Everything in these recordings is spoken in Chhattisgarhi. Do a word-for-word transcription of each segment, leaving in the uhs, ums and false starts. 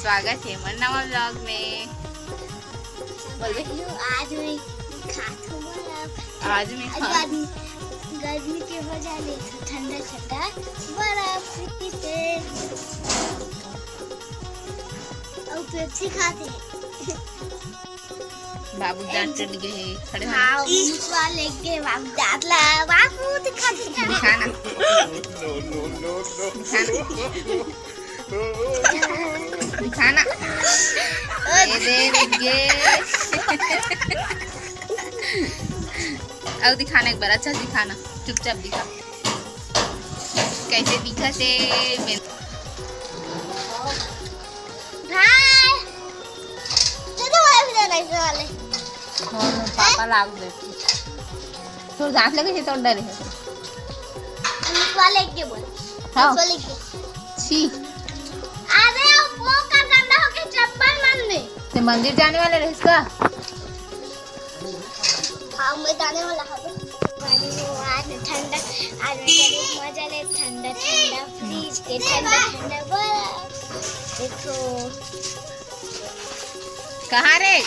स्वागत हे मोर नवा vlog में। बोल बे। आज मैं खात हूँ बर्फ। आज मैं आज खात गर्मी, गर्मी के वजह ले ठंडा ठंडा बर्फ पीते। अउ पेप्सी खाते। बाबू दांत टूट गए हे, खड़े हो। हाँ, मुसवा लेके बाबू दांत ला, बाबू दिखा, दिखा। दिखा ना। दिखा ना। दिखा ना। ये दे, ये। अउ दिखा ना एक बार, अच्छा दिखा ना, चुपचाप दिखा। कैसे दिखा से? भाई, तो तुम्हारे भी देना इस वाले। हाँ, पापा लाग दे। तोर दांत लगे हे, तोर डरे हे। मुसवा लेके बोल। हाँ। मुसवा लेके। छी। अरे, वो का गंदा होके चप्पल मन में। ते मंदिर जाने वाला रहिस का? हाँ, मैं जाने वाला हूँ। आज ठंडा, आज मैं जाने मजा ले ठंडा ठंडा फ्रिज के ठंडा ठंडा बर्फ। देखो। कहाँ रे?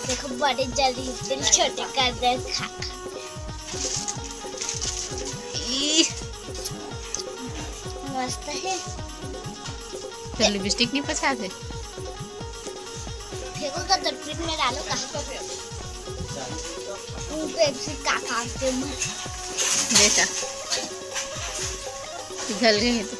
देखो बड़े जल्दी दिल छोटे कर दे खा खा। ई। मस्त है। तो लिपस्टिक नहीं पछा थे? फेंको का तो फ्रिज में डालो का? ऊ पेप्सी का खाते हैं। बेटा, पिघल गई है तो।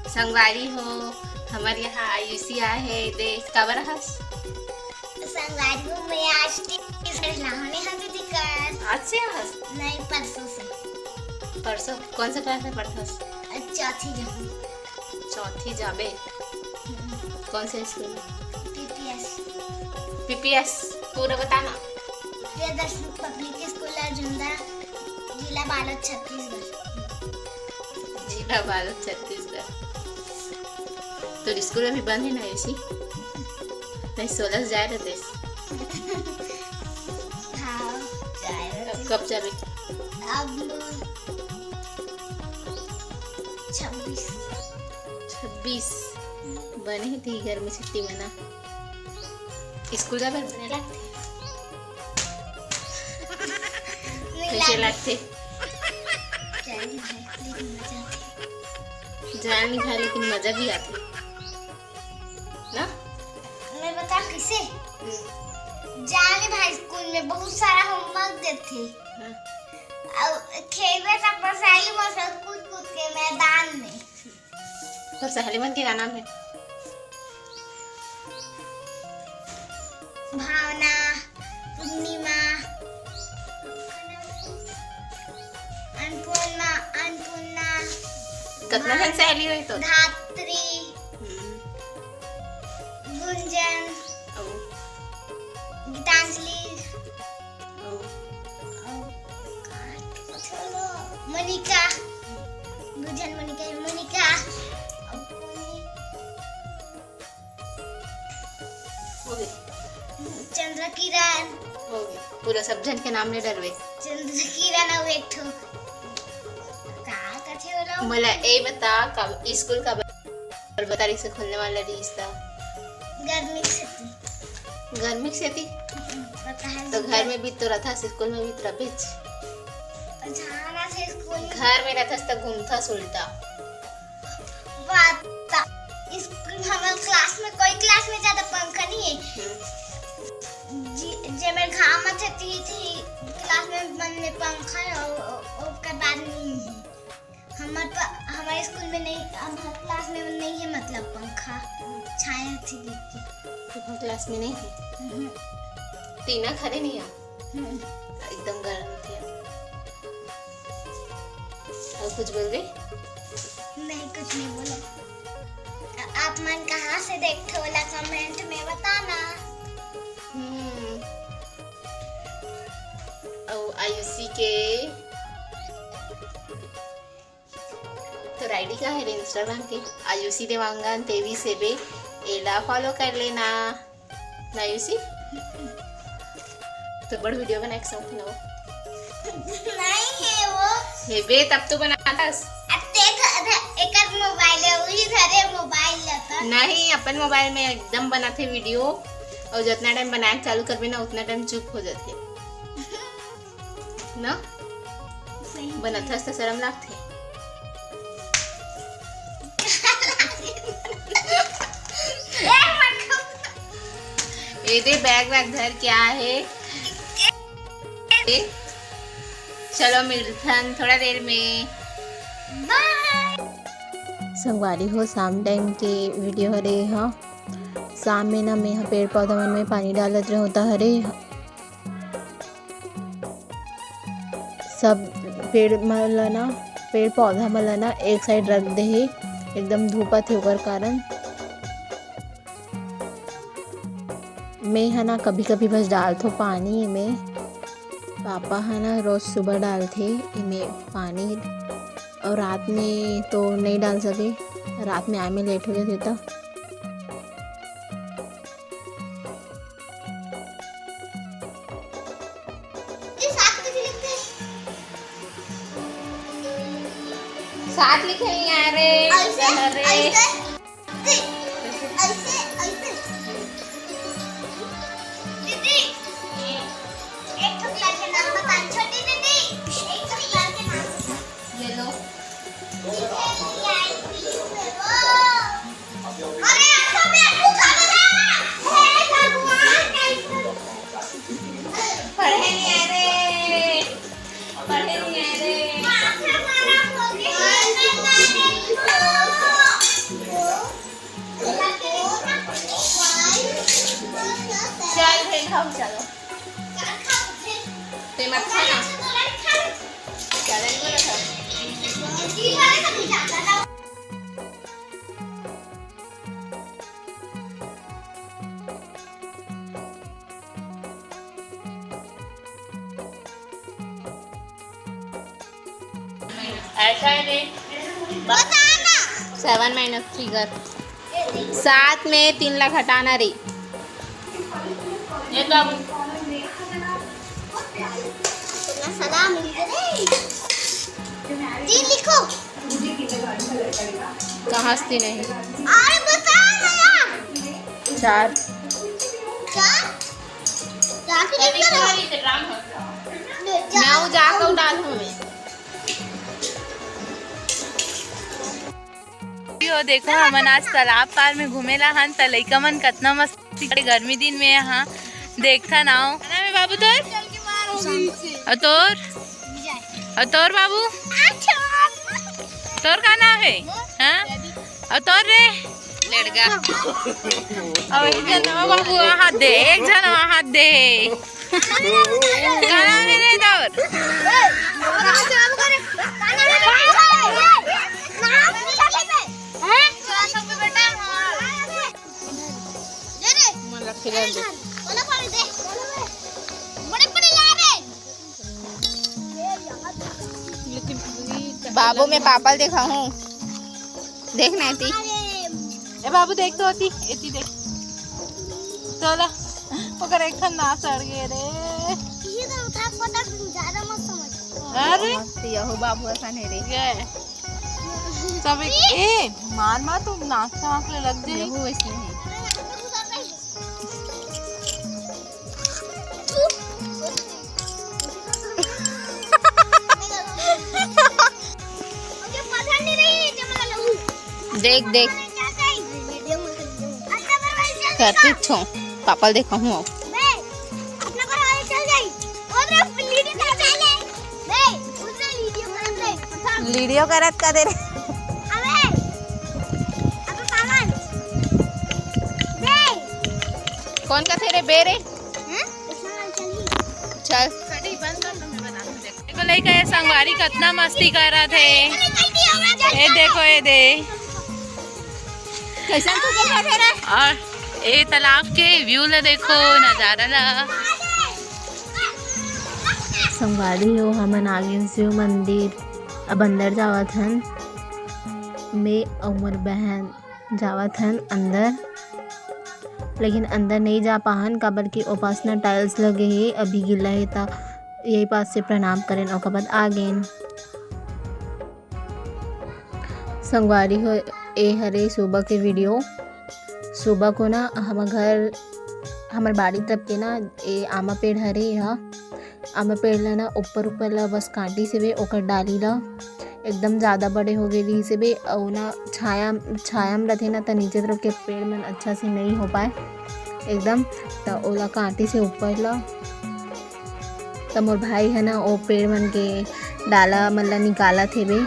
संगवारी हो, हमर यहाँ आयुषी आए हे, देख काबर हस? संगवारी हो, मैं आज टीवी से नहाने हम दीदी कर। आज से हस? नहीं, परसों से। परसों? कौन से क्लास में पढ़थस? चौथी जाऊँ। चौथी जाबे? हम्म। कौन से स्कूल में? पीपीएस। पीपीएस, पूरा बताना। प्रियदर्शनी पब्लिक स्कूल, अर्जुंदा, जिला बालोद, छत्तीसगढ़। जिला बालोद, छत्तीसगढ़। तो स्कूल अभी बंद है ना, ऐसी? नहीं, सोलह से जाए रहते। हाँ, जाए रहते। अब कब जाबे? अब छब्बीस। छब्बीस। बने ही थी घर में छुट्टी मना। स्कूल जाबे बने लगते। नहीं कैसे लगते। लगते? जाए नहीं भाई, लेकिन मजा आते। जाए नहीं भाई, लेकिन मजा भी आते। ना? मैं बता कैसे? हम्म। जाए नहीं भाई, स्कूल में बहुत सारा होमवर्क देते। हाँ। और खेलबे तब बसाई मौसम कूद कूद के मैदान में। तोर सहेली मन के का नाम हे? भावना, पूर्णिमा, अन्नपूर्णा, अन्नपूर्णा, कतना झन सहेली होही तोर? धात्री, हम्म। गुंजन, अउ? गीतांजलि, अउ? अउ, मनिका, दू झन मनिका, मनिका, अउ कोन हे? हो गे। चंद्र किरण। हो गे। पूरा सब झन के नाम ले डरबे। चंद्र किरण अउ एक ठो। का कथे ओला? मोला ए बता, का स्कूल का और बता रही से खुलने वाला रहिस त? गर्मी के सेती। गर्मी के सेती? पता है तो नहीं। घर में भी तो रहता, स्कूल में भी तो रहबेच। जाना थे स्कूल में। घर में रहता तो घूमता सुलता। बात स्कूल, हमारे क्लास में, कोई क्लास में ज्यादा पंखा नहीं है। हम्म। जी, जे मेरे घाम में थे, ती, ती, क्लास में मन में पंखा है और, और, और के बाद नहीं है। हमारे पा-, हमारे स्कूल में नहीं, हमारे क्लास में नहीं है, मतलब पंखा, छाया थी गिर के। तुम्हारे क्लास में नहीं है? हम्म। टीना खरे नहीं है? हम्म। एकदम गर्म थे। और कुछ बोलबे? नहीं, कुछ नहीं बोला। आ-, आप मन कहाँ से देखते हो वाला कमेंट में बताना। हम्म। और आयुषी के तोर आईडी का है रे Instagram के? आयुषी देवांगन तेईस एबे, एला फॉलो कर लेना ना आयुषी। तो बड़ वीडियो बनाए के शौक ना हो। नहीं है वो। हे बे, तब तो बनाथस। अते ध-, ध-, एकर मोबाइल है, वही धरे मोबाइल लेता। नहीं, अपन मोबाइल में एकदम बनाथे वीडियो, और जितना टाइम बनाए चालू करबे ना, उतना टाइम चुप हो जाथे ना। सही बनाथस त शरम लागथे। ए, मत खाओ। ये दे, बैग वैग धर के आए हे। चलो मिलथन थोड़ा देर में। बाय। संगवारी हो, शाम टाइम के वीडियो हरे ह। शाम में ना मैं ह पेड़ पौधा मन में पानी डालत रहूं त हरे सब पेड़ मन ला ना, पेड़ पौधा मन ला ना एक साइड रख दे हे, एकदम धूपत हे ओकर कारण। मैं ह ना कभी-कभी बस डालथों पानी एमे। पापा ह ना रोज सुबह डालथे एमे पानी, और रात में तो नहीं डाल सके, रात में आए में लेट हो जाथे त। सात लिखे नहीं आ रहे। ऐसे, अरे। ऐसे। ऐसे, ऐसे। दीदी, एक ठो करके नाम बता, छोटी दीदी, एक ठो करके नाम बता। ये लो। अरे, आपको मैं पूछा नहीं था। हे भगवान, कैसे? पढ़े नहीं आ रहे। पढ़े नहीं आ रहे। चल, फिर खाओ, चलो। ते मत खाना। चैलेंज में रखा। ऐसा है नहीं। सेवन माइनस थ्री कर। सात में तीन ला घटाना रे। ये तो अब तीन लिखो। कहाँ से तीन है? अरे बता ना यार। चार। चार? चार के लिख दो। मैं वो जाकर डालूँ मैं। यो देखो, हमन आज तालाब पार में घूमे ला हन, त लइका मन कतना मस्ती करे गर्मी दिन में। यहाँ देखथन, आओ। का नाम है बाबू तोर? और तोर? और तोर बाबू? तोर का नाम है? हाँ? और तोर रे? लड़का। और एक झन, ओ बाबू, वहाँ हाथ दे, एक झन वहाँ हाथ दे। का नाम है रे तोर? बाबू, मैं पापा ल देखाहूँ। देख ना एती। ए बाबू, देख तो एती, एती देख। तोला ओकर एक ठन नाक सड़ गे रे। ये तो उठा, फटक, ज्यादा मत समझ। अरे। मस्त, यहू बाबू असन हे रे। ये। सब एक, ए, मार मार, तू नाक से आँख ले लग जाए। यहू वैसे है। देख, देख। करती छो, पापा ल देखाहूँ। वीडियो करत का दे रे। कौन का थे रे बे रे? चल। देखो लइका, ये संगवारी कतना मस्ती करत हे। ये देखो, ये दे। कैसन तू देखत हे रे? और ये तालाब के व्यू ला देखो, नजारा ला। संगवारी हो, हमन आगिन शिव मंदिर, अब अंदर जावत हन। मैं अउ मोर बहन जावत हन अंदर, लेकिन अंदर नहीं जा पाहन, काबर कि ओपास ना टाइल्स लगे हे, अभी गिला हे, त यही पास से प्रणाम करेन, ओकर बाद आ गेन। संगवारी हो, ए हरे सुबह के वीडियो। सुबह को ना हमर घर, हमर बाड़ी तरफ के ना ए आमा पेड़ हरे ह। आमा पेड़ ला ना ऊपर ऊपर ला बस काटिस हेबे, ओकर डाली ला एकदम ज़्यादा बड़े हो गे रिहिस हेबे, अउ ना छाया, छाया में रथे ना, त नीचे तरफ के पेड़ मन अच्छा से नई हो पाए एकदम। त ओला काटिस हे ऊपर ला। त मोर भाई ह ना ओ पेड़ मन के डाला मन ला निकालत हेबे।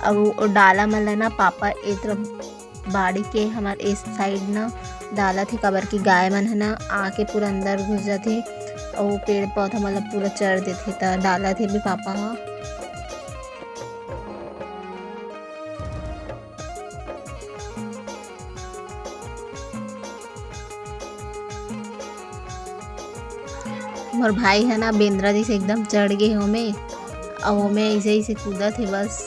अउ ओ डाला मन ला ना पापा ए तरफ बाड़ी के हमर ए साइड ना डालत हे, काबर कि गाय मन ह ना आके पूरा अंदर घुस जाथे अउ पेड़ पौधा मन ला पूरा चर देथे, त डालत हेबे पापा ह। मोर भाई ह ना बेंदरा जइसे एकदम चढ़ गे हे ओमे, अउ ओमे अइसे अइसे कूदत हे बस।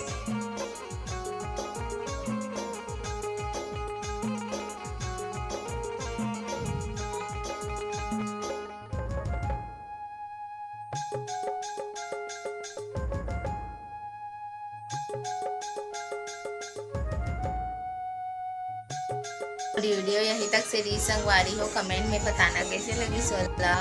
वीडियो यहीं तक से रही संगवारी हो, कमेंट में बताना कैसे लगी सोला।